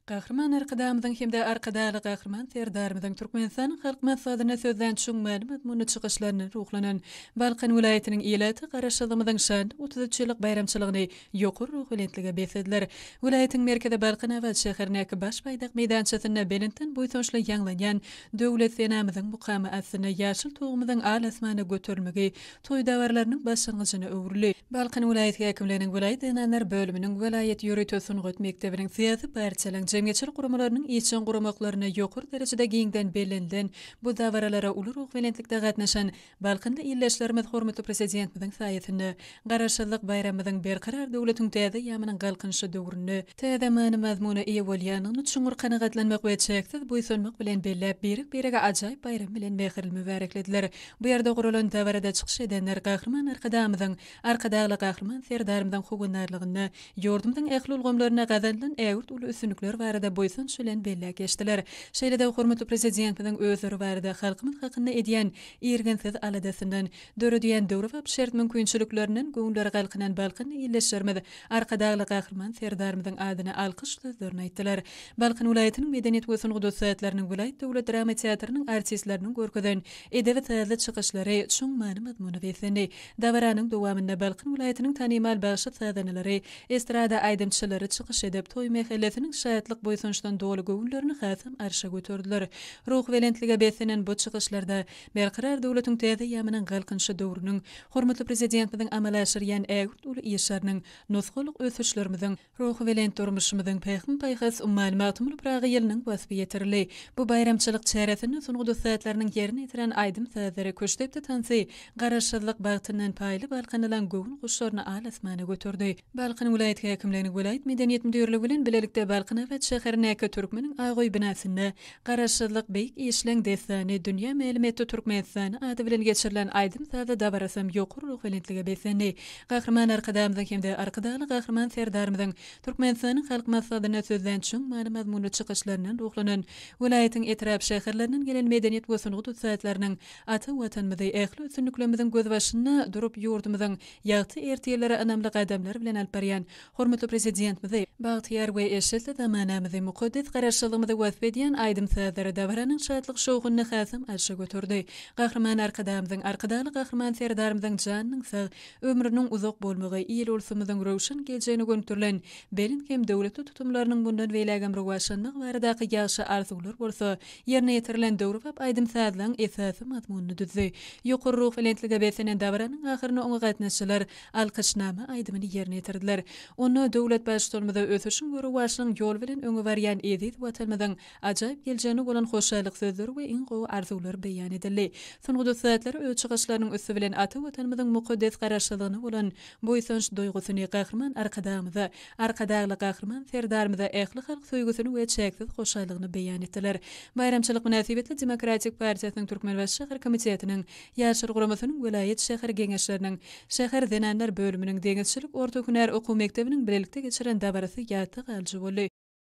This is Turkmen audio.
Gahryman Arkadagymyzyň hem-de Arkadagly Gahryman Serdarymyzyň Türkmenistanyň Halk Maslahatynda sözlän çuň many-mazmunly çykyşlaryndan ruhlanan Balkan welaýatynyň ilaty Garaşsyzlygymyzyň şanly 33 ýyllyk baýramçylygyny ýokary ruhubelentlige beslediler. Welaýatyň merkezi Balkanabat şäherindäki Baş baýdak meýdançasynda belentden buýsançly ýaňlanýan Döwlet senamyzyň mukamy astynda ýaşyl Tugumyzyň al-asmana göterilmegi toý dabaralarynyň başlangyjyna öwrüldi. Balkan welaýat häkimliginiň welaýat zenanlar bölüminiň, welaýat ýörite sungat mekdebiniň, syýasy partiýalaryň, jemgyýetçilik guramalarynyň işjeň guramaklarynda ýokary derejede giňden bellenilen bu dabaralara uly ruhubelentlikde gatnaşan Balkanly ildeşlerimiz hormatly Prezidentimiziň saýasynda Garaşsyzlyk baýramymyzyň Berkarar döwletiň täze eýýamynyň Galkynyşy döwründe täze many-mazmuna eýe bolýandygyny çuňňur kanagatlanmak we çäksiz buýsanmak bilen belläp, birek-birege ajaýyp baýram bilen mähirli mübäreklediler. Bu ýerde guralan dabarada çykyş edenler Gahryman Arkadagymyzyň, Arkadagly Gahryman Serdarymyzyň howandarlygynda ýurdumyzyň ähli ulgamlarynda gazanylan ägirt uly üstünlikler barada buýsanç bilen belläp geçdiler. Şeýle-de hormatly Prezidentimiziň özleri barada, halkymyz hakynda edýän irginsiz aladasyndan, döredýän döwrebap şert-mümkinçiliklerinden göwünleri galkynan balkanly ildeşlerimiz Arkadagly Gahryman Serdarymyzyň adyna alkyş sözlerini aýtdylar. Balkan welaýatynyň medeniýet we sungat ussatlarynyň, welaýat döwlet drama teatrynyň artistleriniň görkezen edebi-sazly çykyşlary çuň many-mazmuna beslendi. Dabaranyň dowamynda Balkan welaýatynyň tanymal bagşy-sazandalary, estrada aýdymçylary çykyş edip, toý mähellesiniň şatlyk-buýsançdan doly göwünlerini hasam arşa göterdiler. Ruhubelentlige beslenen bu çykyşlarda Berkarar döwletiň täze eýýamynyň Galkynyşy döwrüniň, hormatly Prezidentimiziň amala aşyrýan ägirt uly işleriniň, nusgalyk ösüşlerimiziň, ruhubelent durmuşymyzyň Pähim-paýhas ummany Magtymguly Pyragy ýylynyň waspy ýetirildi. Bu baýramçylyk çäresinde sungat ussatlarynyň ýerine ýetiren aýdym-sazlary, küştdepdi tansy Garaşsyzlyk bagtyndan paýly balkanylaň göwün guşlaryny al-asmana göterdi. Balkan welaýat häkimliginiň welaýat medeniýet müdirligi bilen bilelikde Balkanabat şäherindäki Türkmeniň ak öýi binasynda Garaşsyzlyk beýik işleň dessany dünýä mälim etdi Türkmenistany ady bilen geçirilen aýdym-sazly dabarasam ýokary ruhubelentlige beslendi. Gahryman Arkadagymyzyň hem-de Arkadagly Gahryman Serdarymyzyň Türkmenistanyň Halk Maslahatynda sözlän çuň many-mazmunly çykyşlaryndan ruhlanan welaýatyň etrap-şäherlerinden gelen medeniýet we sungat ussatlarynyň ata Watanymyzy ähli üstünliklerimiziň gözbaşynda durup ýurdumyzyň ýagty ertirlere ynamly gadamlar bilen alyp barýan Hormatly Prezidentimizi, bagtyýar we eşretli zamanamyzy, mukaddes Garaşsyzlygymyzy wasp edýän aýdym-sazlary dabaranyň şatlyk-şowhunyny hasam arşa göterdi. Gahryman Arkadagymyzyň, Arkadagly Gahryman Serdarymyzyň janynyň sag, ömrüniň uzak bolmagy, il-ulsumyzyň röwşen geljegine gönükdirilen belent hem döwletli tutumlarynyň mundan beýlägem rowaçlanmagy baradaky ýagşy arzuwlar bolsa ýerine ýetirilen döwrebap aýdym-sazlaryň esasy mazmunyny düzdi. Ýokary ruhubelentlige beslenen dabaranyň ahyrynda oňa gatnaşyjylar Alkyşnama aýdymyny ýerine ýetirdiler. Onda döwlet Baştutanymyza ösüşiň we rowaçlygyň ýoly bilen öňe barýan eziz Watanymyzyň ajaýyp geljegine bolan hoşallyk sözleri we iň gowy arzuwlar beýan edildi. Sungat ussatlary öz çykyşlarynyň üsti bilen ata Watanymyzyň mukaddes Garaşsyzlygyna bolan buýsanç duýgusyny Gahryman Arkadagymyza, Arkadagly Gahryman Serdarymyza ählihalk söýgüsini we çäksiz hoşallygyny beýan etdiler. Baýramçylyk mynasybetli Demokratik partiýasynyň Türkmenbaşy şäher komitetiniň Ýaşlar guramasynyň welaýat, şäher geňeşleriniň, şäher zenanlar bölüminiň, deňizçilik orta hünär okuw mekdebiniň bilelikde geçiren dabarasy ýatda galyjy boldy.